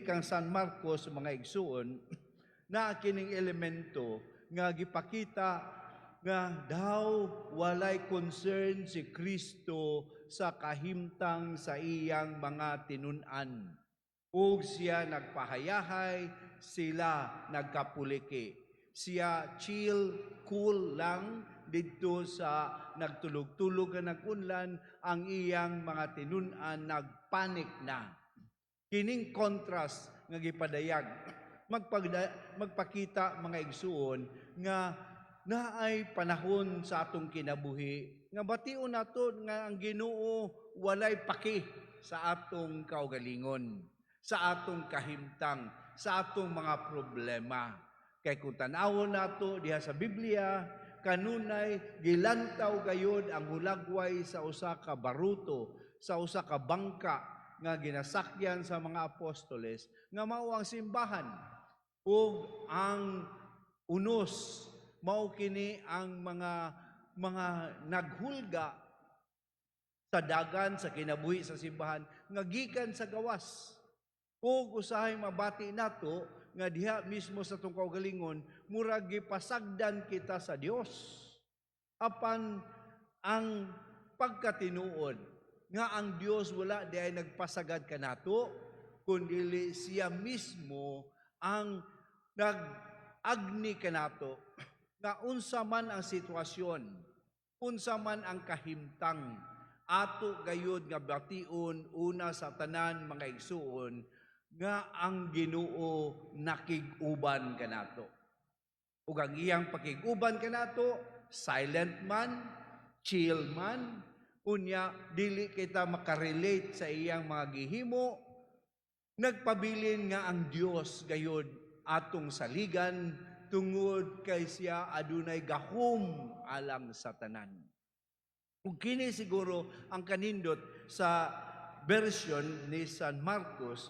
Kang San Marcos, mga igsuon, na kining elemento nga gipakita nga daw walay concern si Kristo sa kahimtang sa iyang mga tinun-an. Ug siya nagpahayahay, sila nagkapuliki. Siya chill, cool lang didto sa nagtulog-tulog nga nag-unlan, ang iyang mga tinun-an nagpanik na. Kining contrast nga gipadayag magpakita, mga igsuon, nga naay panahon sa atong kinabuhi nga bation nato nga ang Ginoo walay paki sa atong kaugalingon, sa atong kahimtang, sa atong mga problema. Kay kung tan-awon nato diha sa Biblia, kanunay gilantaw gayod ang hulagway sa usa ka baruto, sa usa ka bangka nga ginasakyan sa mga apostoles, nga mao ang simbahan, ug ang unos mao kini ang mga naghulga sa dagan sa kinabuhi sa simbahan nga gikan sa gawas. Ug usahay mabati nato nga diha mismo sa atong kaugalingon, murag gipasagdan kita sa Dios. Apan ang pagkatinuod nga ang Dios wala diay nagpasagad kanato, kundi siya mismo ang nag-agni kanato nga unsa man ang sitwasyon, unsa man ang kahimtang, ato gayud nga bation una sa tanan, mga igsuon, nga ang Ginoo nakig-uban kanato. Ug ang iyang pakig-uban kanato, silent man, chill man, unya dili kita makarelate sa iyang mga gihimo, nagpabilin nga ang Dios gayud atong saligan tungod kay siya adunay gahom alang sa tanan. Ug kini siguro ang kanindot sa version ni San Marcos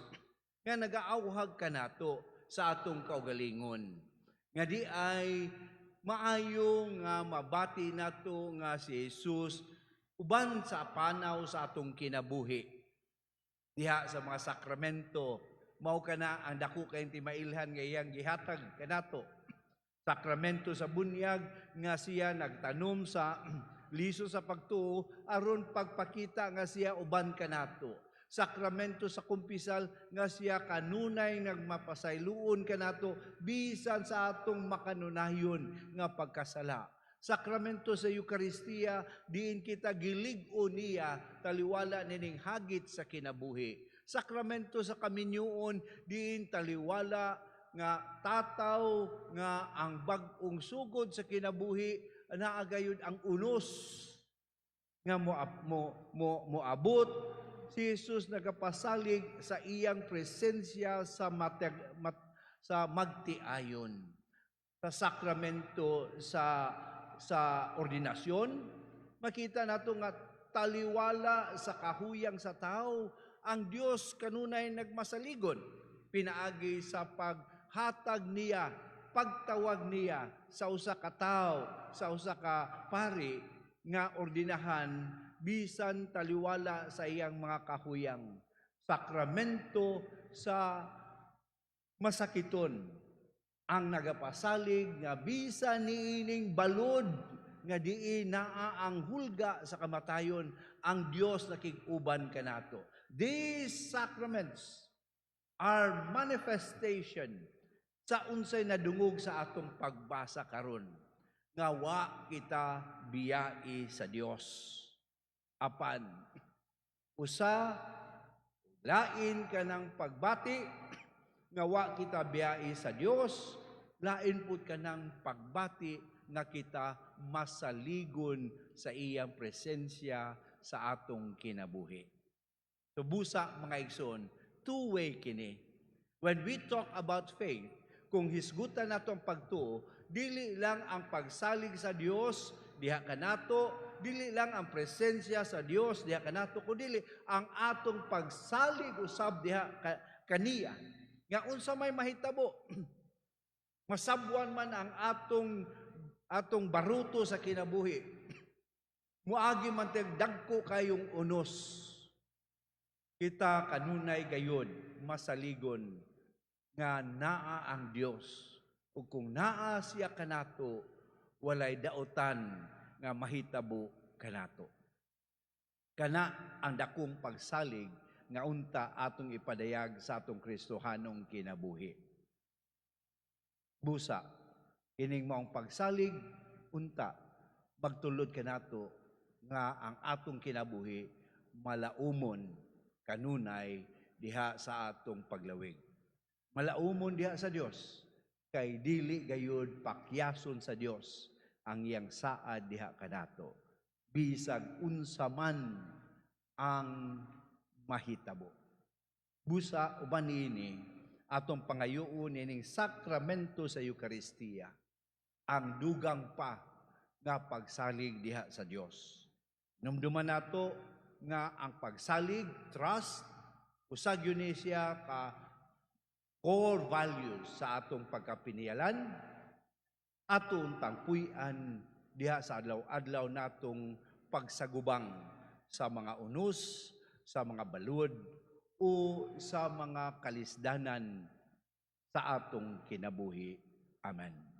nga nagaawhag kanato sa atong kaugalingon. Nga diay maayo nga mabati nato nga si Jesus uban sa panaw sa atong kinabuhi. Diha sa mga sakramento, mao kana ang dako kayong timailhan nga iyang gihatag kanato. Sakramento sa bunyag nga siya nagtanom sa liso sa pagtuo aron pagpakita nga siya uban kanato. Sakramento sa kumpisal nga siya kanunay nagmapasayloon kanato bisan sa atong makanunayon nga pagkasala. Sakramento sa Eukaristiya, diin kita gilig-on niya taliwala nining hagit sa kinabuhi. Sakramento sa kaminyoon, diin taliwala nga tataw nga ang bag-ong sugod sa kinabuhi, naa gayud ang unos nga mo moabot. Si Jesus nagapasalig sa iyang presensya sa magtiayon. Sa sakramento sa ordinasyon, makita nato nga taliwala sa kahuyang sa tao, ang Dios kanunay nagmasaligon pinaagi sa paghatag niya, pagtawag niya sa usa ka tawo, sa usa ka pari nga ordinahan bisan taliwala sa iyang mga kahuyang. Sakramento sa masakiton ang nagapasalig nga bisan niining balod nga diin naa ang hulga sa kamatayon, ang Dios nakig-uban kanato. These sacraments are manifestation sa unsay nadungog sa atong pagbasa karon, nga wa kita biyai sa Dios. Apan usa, lain kanang pagbati nga wa kita biyai sa Dios, lain pud kanang pagbati nga kita masaligon sa iyang presensya sa atong kinabuhi. So busa, mga igsoon, two-way kini. When we talk about faith, kung hisgutan nato ang pagtuo, dili lang ang pagsalig sa Dios diha kanato, dili lang ang presensya sa Dios diha kanato, kundi ang atong pagsalig usab diha kaniya. Nga unsa may mahitabo, masabwan man ang atong baruto sa kinabuhi, muagi man tag dagko kayong unos, kita kanunay gayod masaligon nga naa ang Dios. Ug kung naa siya kanato, walay daotan nga mahitabo kanato. Kana ang dakong pagsalig nga unta atong ipadayag sa atong Kristohanong kinabuhi. Busa, kining maong pagsalig, unta, magtulod kanato nga ang atong kinabuhi malaumon kanunay diha sa atong paglawig. Malaumon diha sa Dios kay dili gayud pakyason sa Dios ang iyang saad diha kanato, bisag unsa man ang mahitabo. Busa, uban niini, atong pangayoon ining sakramento sa Eukaristiya, ang dugang pa nga pagsalig diha sa Dios. Numduman nato nga ang pagsalig, trust, usa gyud ni siya ka core values sa atong pagkapinialan, atong tangpuy-an diha sa adlaw-adlaw natong pagsagubang sa mga unos, sa mga balud, o sa mga kalisdanan sa atong kinabuhi. Amen.